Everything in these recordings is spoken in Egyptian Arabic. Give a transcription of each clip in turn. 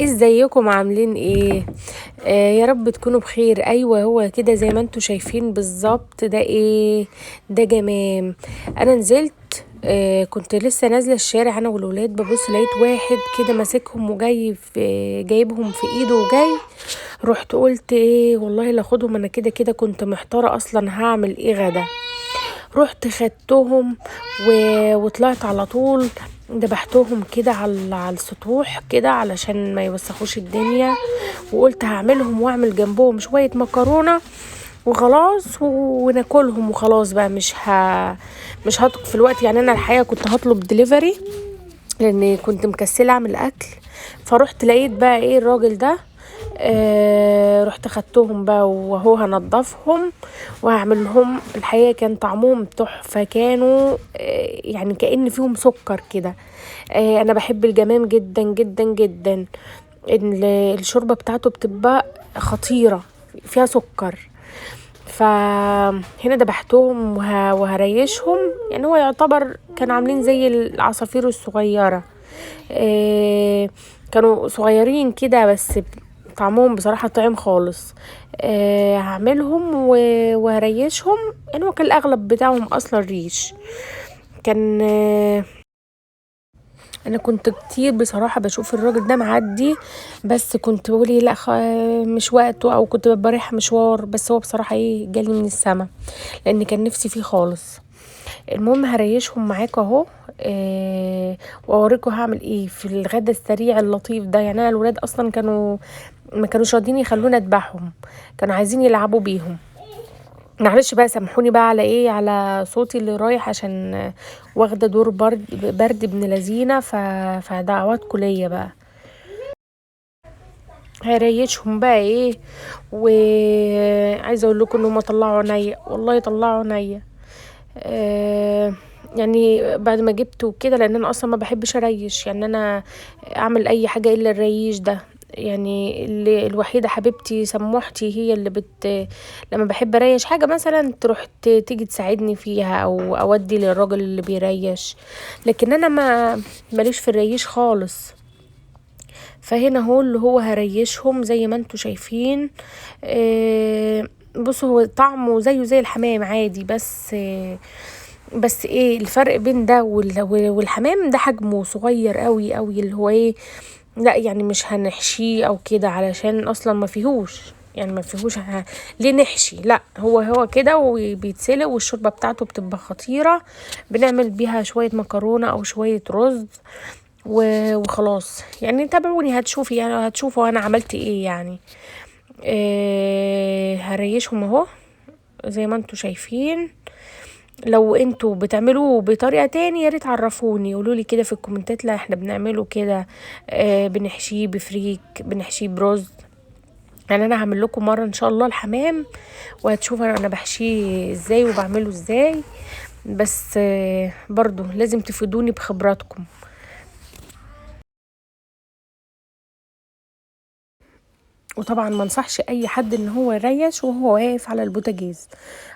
ازيكم عاملين ايه؟ يا رب تكونوا بخير. ايوه هو كده زي ما انتوا شايفين بالظبط. ده ايه ده؟ جمام. انا نزلت، كنت لسه نازله الشارع انا والولاد، ببص لقيت واحد كده ماسكهم وجاي في جايبهم في ايده وجاي. رحت قلت ايه والله لا اخدهم، انا كده كده كنت محتارة اصلا هعمل ايه غدا. رحت خدتهم وطلعت على طول ذبحتهم كده على السطوح كده علشان ما يوسخوش الدنيا، وقلت هعملهم واعمل جنبهم شوية مكرونه وخلاص وناكلهم وخلاص بقى. مش هطبخ في الوقت يعني. انا الحقيقة كنت هطلب دليفري لان كنت مكسله اعمل اكل. فروحت لقيت بقى ايه الراجل ده، رحت خدتهم بقى وهو هنضفهم وهعمل لهم. الحقيقة كان طعمهم تحفة، كانوا يعني كأن فيهم سكر كده. انا بحب الجمام جدا جدا جدا. الشوربة بتاعته بتبقى خطيرة فيها سكر. فهنا ذبحتهم وهريشهم، يعني هو يعتبر كانوا عاملين زي العصافير الصغيرة، كانوا صغيرين كده بس طعمهم بصراحة طعم خالص. هعملهم وهريشهم، يعني هو كان الأغلب بتاعهم أصلا ريش. أنا كنت كتير بصراحة بشوف الراجل ده معدي، بس كنت بقول إيه، لا مش وقته، أو كنت ببقى رايحة مشوار، بس هو بصراحة إيه جالي من السما لأن كان نفسي فيه خالص. المهم هريشهم معاكم أهو، وأوريكم هعمل إيه في الغدا السريع اللطيف ده. يعني أنا الولاد أصلا ما كانوش راضيين يخلونا أذبحهم، كانوا عايزين يلعبوا بيهم. معلش بقى سامحوني بقى على ايه، على صوتي اللي رايح عشان واخده دور برد ابن لذينه، فدعواتكم ليا بقى. هريشهم بقى ايه، وعايزه اقول لكم ان هم طلعوا عينيا، والله طلعوا عينيا. يعني بعد ما جبته كده، لان انا اصلا ما بحبش اريش، يعني انا اعمل اي حاجة الا الريش ده. يعني اللي الوحيدة حبيبتي سموحتي هي اللي لما بحب اريش حاجة مثلا تروح تيجي تساعدني فيها، او اودي للراجل اللي بيريش، لكن انا ما ماليش في الريش خالص. فهنا هو اللي هو هريشهم زي ما انتوا شايفين. بصوا هو طعمه زيه زي الحمام عادي، بس ايه الفرق بين ده والحمام ده حجمه صغير قوي قوي، اللي هو ايه، لا يعني مش هنحشيه او كده علشان اصلا ما فيهوش، يعني ما فيهوش ليه نحشي، لا هو كده وبيتسلق، والشوربه بتاعته بتبقى خطيرة، بنعمل بيها شوية مكرونه او شوية رز وخلاص. يعني تابعوني هتشوفي، يعني هتشوفوا انا عملت ايه يعني. هريشهم اهو زي ما انتوا شايفين. لو انتوا بتعملوه بطريقة تاني يا ريت عرفوني، قولولي كده في الكومنتات، لا احنا بنعمله كده، بنحشيه بفريك، بنحشيه برز. يعني انا هعمل لكم مرة ان شاء الله الحمام وهتشوفوا انا بحشيه ازاي وبعمله ازاي، بس برضو لازم تفيدوني بخبراتكم. وطبعا ما انصحش اي حد ان هو يريش وهو واقف على البوتاجاز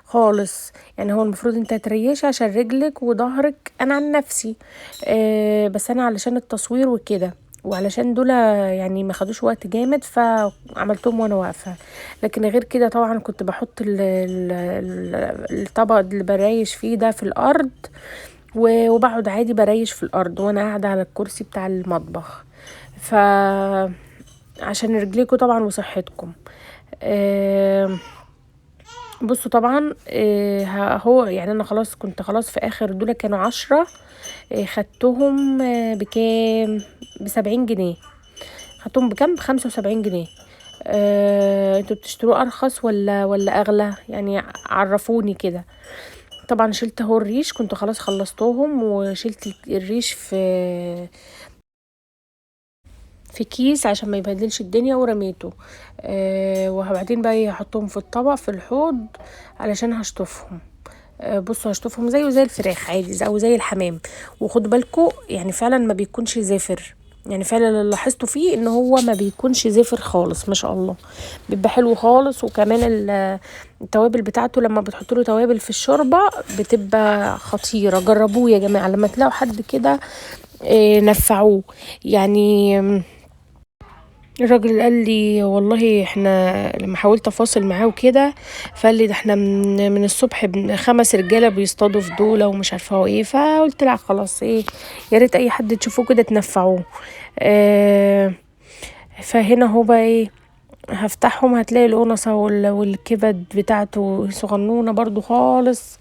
خالص، يعني هو المفروض انت تريش عشان رجلك وظهرك. انا عن نفسي، بس انا علشان التصوير وكده وعلشان دول يعني ما خدوش وقت جامد فعملتهم وانا واقفة، لكن غير كده طبعا كنت بحط الطبق اللي بريش فيه ده في الارض، وبقعد عادي بريش في الارض وانا قاعدة على الكرسي بتاع المطبخ، ف عشان رجليكم طبعا وصحتكم. بصوا طبعا، هو يعني انا خلاص كنت خلاص في اخر دول كانوا 10، خدتهم، بكام؟ ب70 جنيه. خدتهم بكام؟ ب75 جنيه. انتوا بتشتروه ارخص ولا اغلى؟ يعني عرفوني كده. طبعا شلت اهو الريش، كنت خلاص خلصتهم، وشلت الريش في كيس عشان ما يبهدلش الدنيا ورميته. وبعدين بقى هحطهم في الطبق في الحوض علشان هشطفهم. بصوا هشطفهم زيه زي الفراخ عادي او زي الحمام. وخدوا بالكم يعني فعلا ما بيكونش زفر، يعني فعلا اللي لاحظته فيه ان هو ما بيكونش زفر خالص ما شاء الله، بيبقى حلو خالص. وكمان التوابل بتاعته لما بتحطوا له توابل في الشوربة بتبقى خطيرة. جربوه يا جماعة، لما تلاقوا حد كده، نفعوه. يعني الراجل قال لي والله احنا لما حاولت افاصل معاه وكده، فقال لي ده احنا من الصبح 5 رجاله بيصطادوا في دولة ومش عارفه هو ايه. فقلت لا خلاص ايه، يا ريت اي حد تشوفوه كده تنفعوه. فهنا هو بقى ايه، هفتحهم هتلاقي القنصه والكبد بتاعته صغنونه برضو خالص.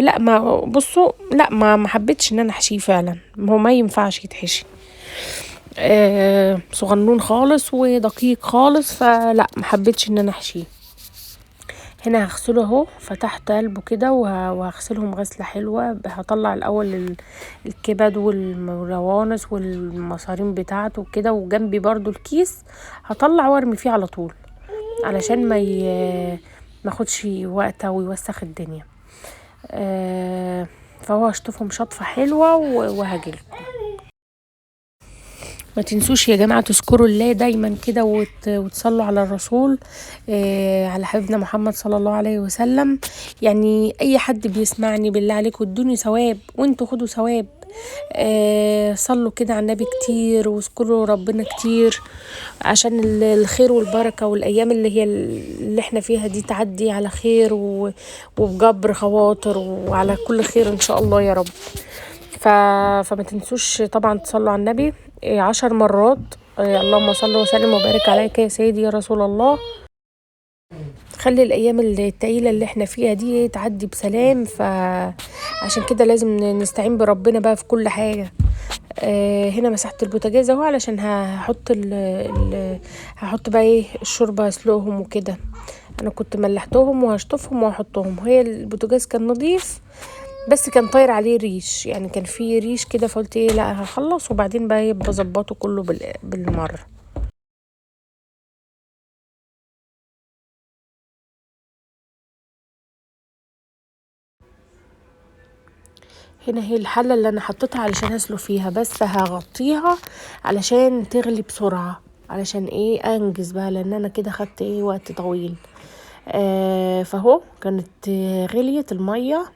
لا ما بصوا، لا ما حبيتش ان انا احشيه فعلا، هو ما ينفعش يتحشي. صغنون خالص ودقيق خالص، فلا ما حبيتش ان انا احشيه. هنا هغسله اهو، فتحت قلبه كده وهغسلهم غسله حلوة. هطلع الاول الكبد والروانس والمصارين بتاعته وكده، وجنبي برضو الكيس هطلع وارمي فيه على طول علشان ما ياخدش وقته ويوسخ الدنيا. فهو هشطفهم شطفه حلوة وهجيلكم. ما تنسوش يا جماعة تذكروا الله دايما كده وتصلوا على الرسول، على حبيبنا محمد صلى الله عليه وسلم. يعني اي حد بيسمعني بالله عليكم ادوني ثواب وانتوا خدوا ثواب. صلوا كده على النبي كتير واذكروا ربنا كتير عشان الخير والبركة، والايام اللي هي اللي احنا فيها دي تعدي على خير وبجبر خواطر وعلى كل خير ان شاء الله يا رب. فما تنسوش طبعا تصلوا على النبي 10 مرات. اللهم صل وسلم وبارك عليك يا سيدي يا رسول الله. خلي الايام التقيله اللي احنا فيها دي تعدي بسلام، فعشان كده لازم نستعين بربنا بقى في كل حاجة. هنا مسحت البوتاجاز اهو علشان هحط هحط بقى ايه الشوربة، اسلقهم وكده. انا كنت ملحتهم وهشطفهم وهحطهم. هي البوتاجاز كان نظيف بس كان طاير عليه ريش، يعني كان فيه ريش كده، فقلت ايه لا هخلص وبعدين بقى يبقى ظبطه كله بالمرة. هنا هي الحلة اللي انا حطيتها علشان اسلق فيها، بس هغطيها علشان تغلي بسرعة، علشان ايه انجز بقى، لان انا كده خدت ايه وقت طويل. فهو كانت غليت المية،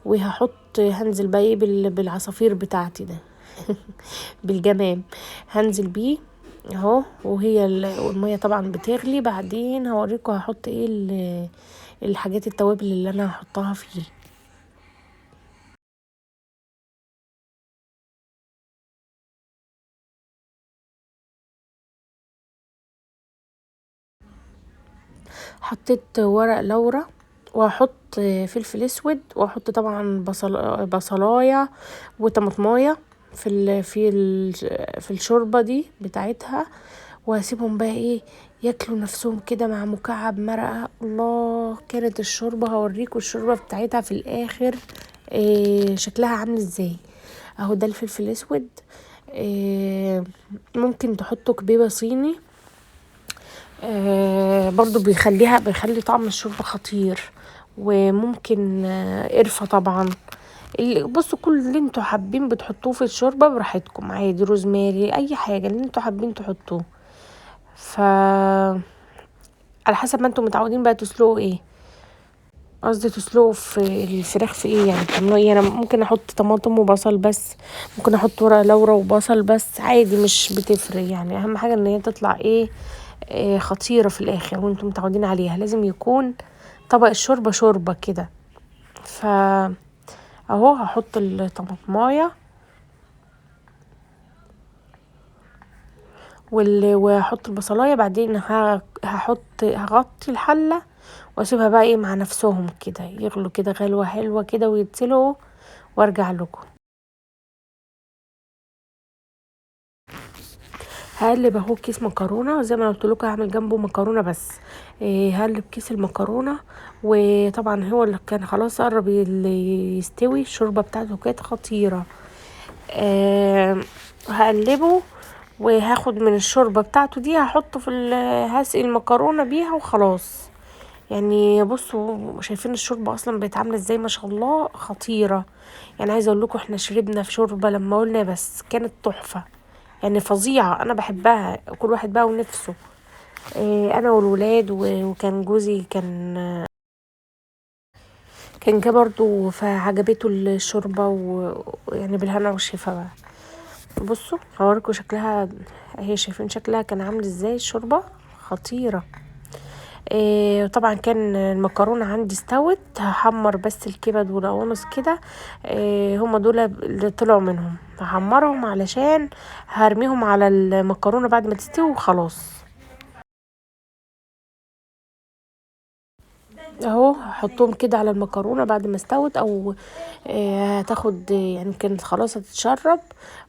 وهحط هنزل بقى ايه بالعصافير بتاعتي ده بالجمام هنزل بيه اهو. وهي المية طبعا بتغلي. بعدين هوريكم هحط ايه الحاجات التوابل اللي انا هحطها فيه. حطيت ورق لورا، وهحط فلفل اسود، واحط طبعا بصلايه وطماطمايه في الشوربة دي بتاعتها، وهسيبهم بقى ايه ياكلوا نفسهم كده مع مكعب مرقه. الله، كانت الشوربة هوريكم الشوربة بتاعتها في الاخر إيه شكلها عامل ازاي. اهو ده الفلفل الاسود. إيه ممكن تحطوا كبيبه صيني، برضو بيخلي طعم الشوربة خطير. وممكن قرفه طبعا. بصوا كل اللي انتوا حابين بتحطوه في الشوربة براحتكم عادي، روزماري اي حاجة اللي انتوا حابين تحطوه، ف على حسب ما انتوا متعودين بقى تسلقوا ايه، قصدي تسلقوا في الفراخ في ايه، يعني بتعملوا ايه. انا ممكن احط طماطم وبصل بس، ممكن احط ورق لورا وبصل بس، عادي مش بتفرق يعني. اهم حاجة ان هي تطلع ايه، خطيرة في الاخر وانتم متعودين عليها. لازم يكون طبق الشوربة شوربة كده. ف اهو هحط الطماطمايه وهحط البصلايه، بعدين هغطي الحلة واسيبها بقى ايه مع نفسهم كده يغلوا كده غلوه حلوة كده ويتسلقوا، وارجع لكم. هقلب اهو كيس مكرونه زي ما قلت لكم، هعمل جنبه مكرونه بس. هقلب كيس المكرونه، وطبعا هو اللي كان خلاص قرب يستوي، الشوربة بتاعته كانت خطيرة. هقلبه وهاخد من الشوربة بتاعته دي هحطه في هسقي المكرونه بيها وخلاص. بصوا شايفين الشوربة اصلا بقت عامله ازاي، ما شاء الله خطيرة. عايزه اقول لكم احنا شربنا في شوربة لما قلنا بس كانت تحفة، فظيعة، انا بحبها، كل واحد بقى ونفسه. انا والولاد وكان جوزي كان جه برضو فعجبته الشوربة بالهنا والشفا بقى. بصوا هوريكم شكلها اهي، شايفين شكلها كان عامل ازاي؟ الشوربة خطيرة. طبعا كان المكرونه عندي استوت، هحمر بس الكبد والقوانص كده، هما دول اللي طلعوا منهم، هحمرهم علشان هرميهم على المكرونه بعد ما تستوي وخلاص. اهو هحطهم كده على المكرونه بعد ما استوت، او هتاخد يعني كانت خلاص هتتشرب،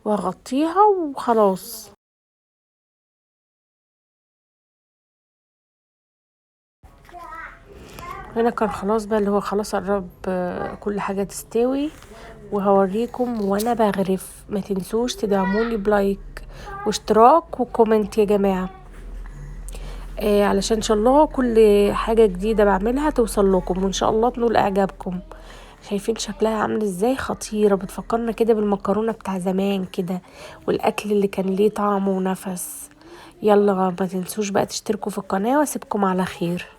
وهغطيها وخلاص. هنا كان خلاص بقى اللي هو خلاص قرب كل حاجة تستوي، وهوريكم وانا بغرف. ما تنسوش تدعموني ب like واشتراك و comment يا جماعة، علشان ان شاء الله كل حاجة جديدة بعملها توصل لكم، وان شاء الله تنول اعجابكم. شايفين شكلها عامل ازاي؟ خطيرة، بتفكرنا كده بالمكرونة بتاع زمان كده، والاكل اللي كان ليه طعم ونفس. يلا ما تنسوش بقى تشتركوا في القناة، واسيبكم على خير.